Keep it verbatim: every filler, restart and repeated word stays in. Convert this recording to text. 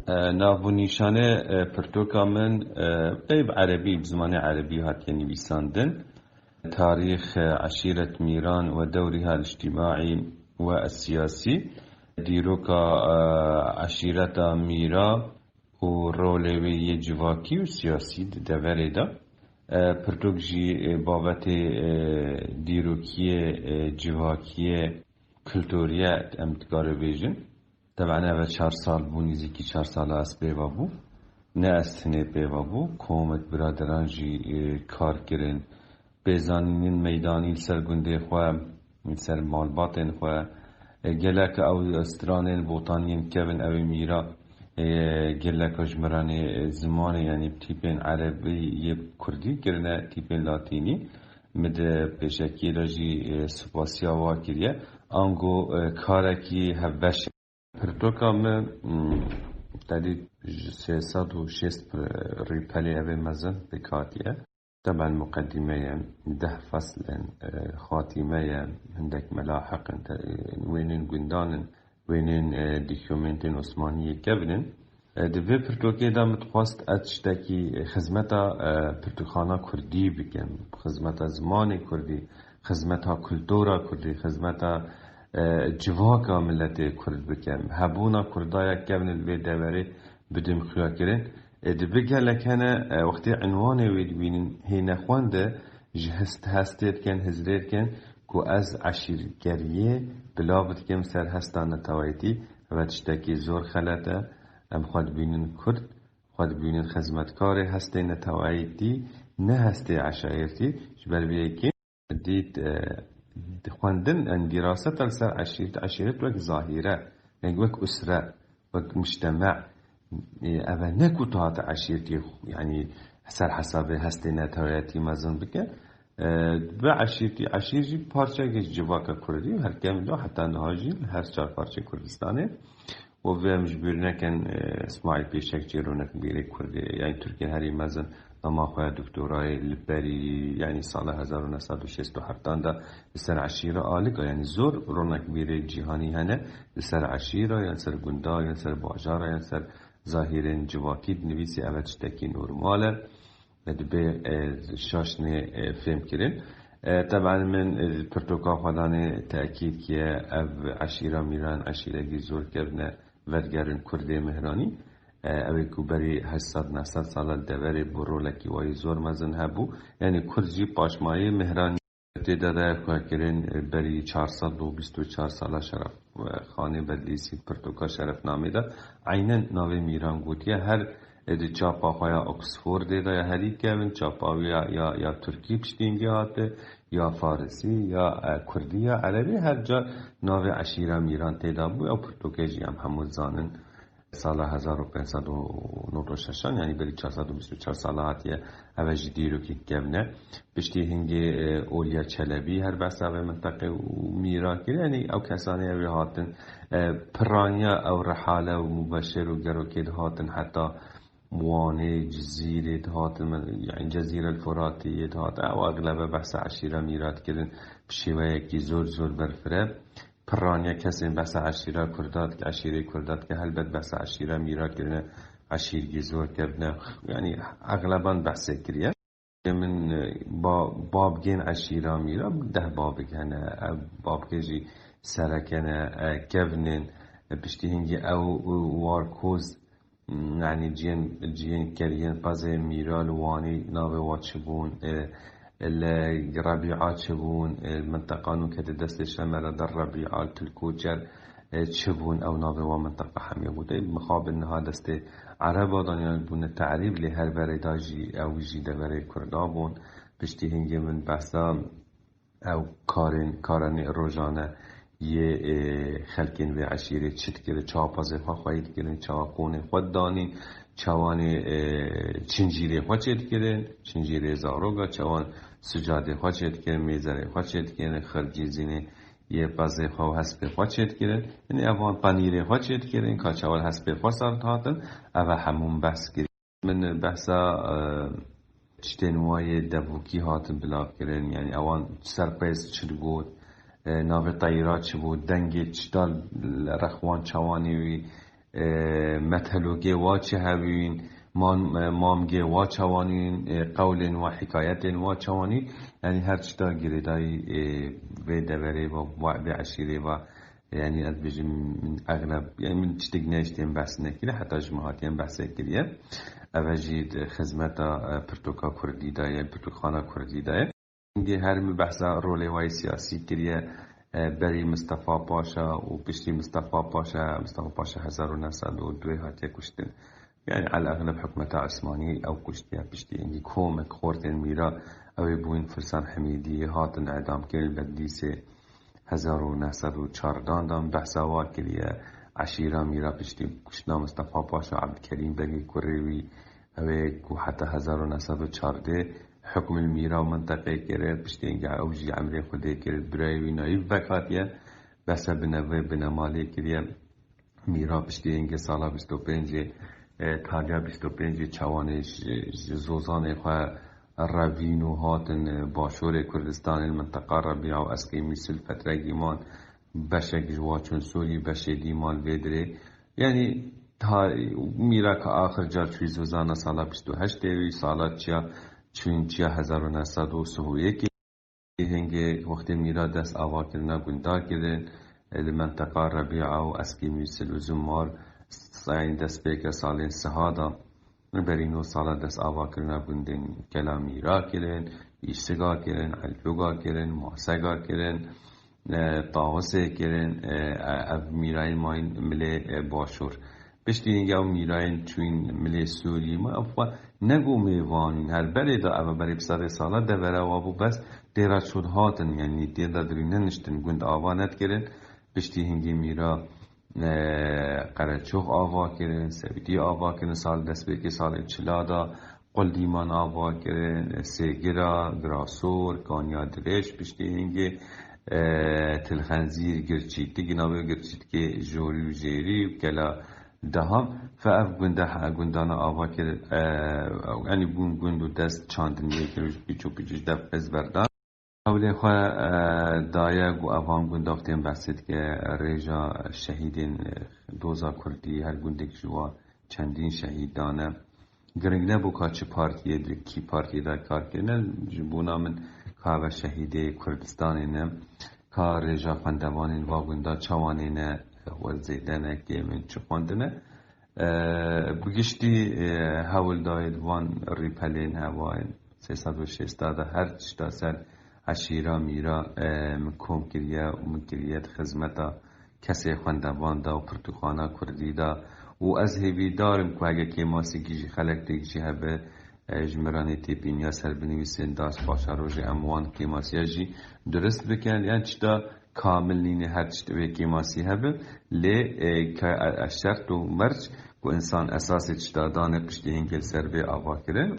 E, nav û nîşanê, e, pirtoka min, e, ey bi erebî, bi zimanê erebî hatiye nivîsandin. Tarîx, e, eşîret mîran ve dewriha el-îctîmaî ve el-siyasî. Dîroka, e, eşîreta mîra û rolê wê yê civakî û siyasî di deverê de. E, pirtok jî, e, babetê, e, dîrokiyê, e, civakiyê, kulturiyê em dikare bêjin. Teben eve çar sal bû, nîzîkî çar sala ez pêva bû. Ne ez tenê pêva bû, komek biraderan jî, e, kar kirin. Pêzanînên meydanî li ser gundê xwe, li ser malbatên xwe, e, gelek ew stranên botaniyên kevin ew ê mîra, e, gelek ji miranê, e, zimanê, yanî tîpên erebî yê kurdî kirine tîpên latînî. Min di pêşekiyê de jî, e, spasiya wa kiriye. Ango, e, karekî hevbeş e. Pirtoka me, mm, tedî ji sê sed û şêst rîpelê ev ê mezin pêk hatiye. Teben muqedîme ye, deh fesl in, e, xatîme ye, hindek melahiq in, te-, wênên gundan in, wênên, e, dokumentên Osmaniyê kevin in. E, di vê pirtokê de min dixwest ez tiştekî, e, xizmeta, e, pirtûkxana kurdî bikim, xizmeta zimanê kurdî, xizmeta kultura kurdî, xizmeta, e, civaka miletê kurd bikim. Hebûna kurda ya kevin li vê deverê bidim xuya kirin. E, di bi gelek hene, e, wextê enwanê wê dibînin, hê nexwende ji hest-, hestê dikin, hizrê dikin ku ez eşîrgeriyê bila bidikim ser hesta neteweyîtî. Eve tiştekî zor xelet e. Em xwe dibînin kurd, xwe dibînin xizmetkarê hestê neteweyîtî, ne hestê eşayirtî. Ji ber vê yekê dît, e, xwendin, en dîraseta li ser eşîret, eşîret wek zahîre, yani wek usre, wek mujteme, e, eve ne ku tu hate eşîretî, yani ser hesabê hestê neteweyîtî mezin bike. E, bi eşîretî, eşîr jî parçeyek ji civaka kurdî, her kevin de heta niha jî li her çar parçeyê Kurdistanê. Û vê em ji bîr nekin, e, Îsmaîl Pêşek jî ronekbîrê Kurdê, yani Tirkiyê herî mezin, dema xwe ya doktorayê li berî, yani sala hezar û neh sed û şêst û heft de li ser eşîra alîka, yani zor ronekbîrê cîhanî hene li ser eşîra, yan ser gunda, yan ser bajara, yan ser zahîrên civakî dinivîsî, eve tiştekî normal e. Ve dibe, e, şaş nê, e, fêm kirin. E, teben min, e, pirtoka xwe danê tekîd kiye, ev eşîra mîran eşîrekî zor kevne vedigerin Kurdê Mihranî. E, ew ê ku berî heşt sed neh sed sala li deverê bû, rolekî wayî zor mezin hebû. Yani Kurd jî paşmayê Mihranî. Tê de de xwe kirin, e, berî çar sed û bîst û çar sala Şeref, e, Xanê Bedlîsî pirtoka şerefnamê de eynen navê mîran gotiye. Her, e, di çapa xwe ya Oxfordê de ya herî kevin, çapa wî ya, ya, ya Tirkî piştî hingê hate, ya Farisî, ya, e, Kurdî, ya Erebî, her ca navê eşîra mîran tê de bû. Ew pirtokê jî em hemû zanin. Sala hezar û pênc sed û nod û şeşan, yani berî çar sed û bîst û çar sala hatiye, eve jî dîrokî kevne. Piştî hingê, e, Olya Çelebî her behsa vê minteqê û mîra kir. Yani ew kesanê ew ê hatin, e, piraniya ew rihale û mubeşir û gerokê dihatin heta Wanê, Cizîrê dihatin, yani Cezîre Furatiyê dihat. Ew eglebe behsa eşîra mîra dikirin. Bi şêweyekî zor zor berfire. Piraniya kesên behsa eşîra Kurda dike, eşîrê Kurda dike, helbet behsa eşîra mîra kirine, eşîrgî zor kevne. Yani, exleban behsê kiriye. Min, e, ba-, babgên eşîra mîra, deh babik hene. Ev babkê jî serek hene, e, kevnên, e, piştî hingî ew, e, warkoz Yani cihên, cihên keriyên pezê mîra li Wanî navê wa çi bûn? E, li Rebîa çi bûn? E, minteqa nû kete destê Şemera der Rebîa li Tilkoçer, e, çi bûn? Ew navê wa minteqa hemî bû. Tê mixabin niha destê Ereba dan, yani bûne terîb, lê her berê da jî ew jî deverê Kurda bûn. Piştî hingê min behsa ew karên, karanê rojane yê, e, xelkên vê eşîrê çi dikirin, çawa pezê xwe xweyî dikirin, çawa qonê xwe danîn, çawanê, e, çincîrê xwe çê dikirin, çincîrê zaroga, çawan sicadê xwe çê dikirin, mêzerê xwe çê dikirin, xircîzînê yê pezê xwe û hespê xwe çê dikirin. Hinî evan penîrê xwe çê dikirin, ka çawa hespê xwe ser dihatin, eve hemûn behs kirin. Min behsa, e, tiştên wa yê devûkî hatin bilav kirin, yani ewan serpêz çi digot, e, navê teyra çi bû, dengê çi da li rexwan çawanê wî, e, methelogê wa çi hebûn, mam-, e, mamgê wa çawanîn, e, qewlên wa, hikayetên wa çawanî, yanî her çita girêdayî, e, vê deverê va, va, vê eşîrê va, yanî ez bêjim, min exleb, yanî min tiştek nehiştên behs nekiriye, heta ji min hatiye behse kiriye. Ev jî di xizmeta, e, pirtûka kurdî de ye, pirtûkxana kurdî de ye. Hingê her min behsa rolê wayî siyasî kiriye, e, berî Mistefa Paşa û piştî Mistefa Paşa, Mistefa Paşa hezar û neh sed û duyê hatiye kuştin. Yanî elexleb hikûmeta Osmanî ew kuştiye, piştî hingî komek xortên mîra ew ê bûn Firsan Hemîdî hatin edamkirin li Bedlîsê hezar û neh sed û çardan de behsa wa kiriye. Eşîra mîra piştî kuştina Mistefa Paşa Ebdkerîm Begê kurê wî, ew ê ku heta hezar û neh sed û çardeh hukm li mîra û minteqê kiriye, piştî hingî ew jî emrê Xwedê kir, birayê wî Nayîf Beg hatiye behsa binevê binemalê kiriye. Mîra piştî hingê sala bîst û pêncê, e, taliya bîst û pêncê çawanê ji, ji zozanê xwe revîn û hatin, e, başûrê Kurdistanê li minteqa Rebîa û Eskê Mîsil fetrekî man, beşek ji wa çûn Sûrî, beşê dî man vê dirê. Yanî ta mîra ka axir car çûyî zozana sala bîst û heştê wî, sala çiya çûyîn çiya hezar û neh sed û sih û yekê. Hingê wextê mîra dest ava kirina gunda kirin, e, li menteqa Rebîa û Eskî Mîsil û Zumar, s-, yanî destpêke salên siha de, berî nû sala dest ava kirina gundên Kela Mîra kirin, Îşsiga kirin, Elçûga kirin, Masega kirin, e, Tawisê kirin, e, e, ev mîrayên mayîn milê, e, başûr. Piştî hingê ew mîrayên çûyîn milê Sûrî, ma ev xwe ne ku mêvan in, her berê de ev berê bi sedê sala devera wa bû, bes têra çûn hatin, yanî tê de dirî neniştin, gund ava nedikirin. Piştî hingê mîra, e, Qereçox ava kirin, Sewdî ava kirin, sal destpêkê salên çila de Quldîman ava kirin, Sêgira, Girasor, Kanya Dirêj, piştî hingê, e, Tilxenzîr, Girçîtik, navê Girçîtikê Jorî û Jêrî û Kela Deham, fe ev gunda, gundana ava kir, e, yanî bûn gund û dest çandiniyê kir û ji pîç û pîç ji dev qêz berdan. Hewlê xwe, e, daye ku evan gunda wextên behsê dike, rêja şehîdên, e, doza kurdî, her gundek ji wa çendîn şehîd dane. Giring nebû ka çi partiyê di kî partiyê de kar kirine, ji bona min ka ve şehîdê Kurdistanê ne, ka rêja xwendevanên va gunda çawanê ne, xwe zêde ne, kêm in, çi xwendine. E, bi giştî, e, hewl dayê di van rîpelên hevayên sê sed û şêst de her tişta ser eşîra mîra, e, min kom kiriye û min kiriye di xizmeta kesê xwendevan de û pirtûkxana kurdî de. Û ez hêvîdar im ku heke kêmasîkî jî xelek têk jî hebe, e, ji min re nê têbîniya ser binivîsin, das paşa rojê em wan kêmasiya jî durist bikin. Yan tişta kamil nîne, her tişt wê kêmasî hebe, lê, e, ke, e, e, şert û merc ku însan esasê tişta dane piştî hingê li ser vê ava kirin.